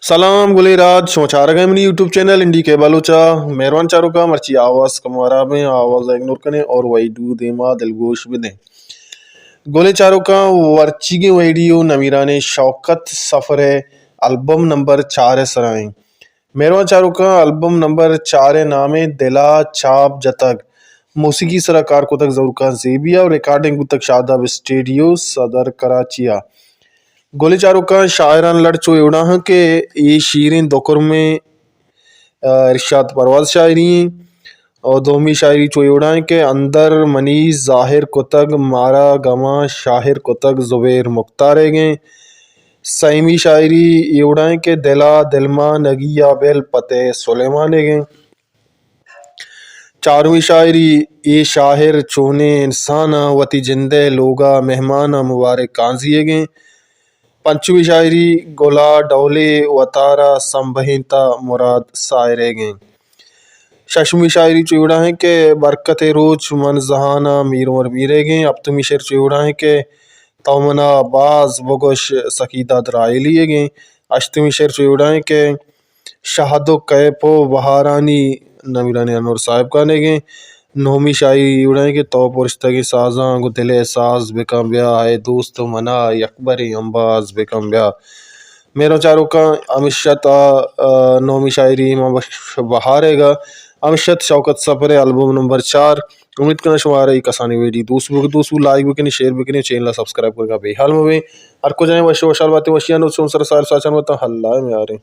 سلام گلیں راج، شما چارگ ءَ منی یوٹیوب چینل این ڈی کے بلوچ ءَ۔ مہروان چاروکاں، مرچی آواز کم خراب ایں، آواز ءَ اگنور کنیں اور ویڈیو دیما دلگوش بدیں۔ گلیں چاروکاں، ورچیگیں ویڈیو نمیرانیں شوکت سفر ءِ البم نمبر چار ءِ سرا ایں۔ مہروان چاروکاں، البم نمبر چار ءِ نام ایں دل ءَ چاپ جتگ۔ موسیقی سرا کار کتگ ظہور خان زیبی ءَ اور ریکارڈنگ بوتگ شاداب اسٹوڈیو صدر کراچی ءَ۔ گلیں چاروکاں، شاعرانی لڑ چو اے وڑا اَنت کہ اے شیریں دو کرمیں، آ، ارشاد پرواز شاعری ایں۔ اور دومی شاعری چو اے وڑا ایں کہ اندر منی ظاہر کتگ مارا گماں شاعر کتگ زبیر مختار ئیگ ایں۔ سیمی شاعری اے وڑا ایں کہ دل ءَ دلمانگی ءَ بل فتح سلیمان ئیگ ایں۔ چارمی شاعری اے شاعر چونیں انساناں وتی جند ءِ لوگ ءَ مہماناں مبارک قاضی ئیگ ایں۔ پنچمی شاعری گل ءَ ڈولے وتارا سمبہینتا مراد ساحر ئیگ ایں۔ ششمی شاعری چو اے وڑا ایں کہ برکت ءِ روچ من زہاناں میر عمر میر ئیگ ایں۔ ہپتمی شعر چو اے وڑا ایں کہ تو منا باز بگوش سکی داد راہیلی ئیگ ایں۔ ہشتمی شعر چو اے وڑا ایں کہ شہد و کیپ و بہارانی نمیرانیں انور صاحب خان ئیگ ایں۔ نہمی شاعری اے وڑا ایں کہ تو پرشتگیں سازاں گوں دل ءِ ساز بکن بیا، اے دوست منا یکبرے امباز بکن بیا۔ مہروان چاروکاں، ہمیش اَت، آ، آ، نہمی شاعری ایمان بخش بہار ئیگ ءَ، ہمیش اَت شوکت سفر ءِ البم نمبر چار۔ امید کناں شمارا اے کسانیں ویڈیو دوست بوت، دوست بوت لائک بکنیں، شیئر بکنیں، چینل ءَ سبسکرائب کنگ ءَ بے حال مبیں۔ ہر کجا ایں وش وشحال باتیں، وشیانی سرا ساہیل ساچان باتاں، اللہ ءِ میاریں۔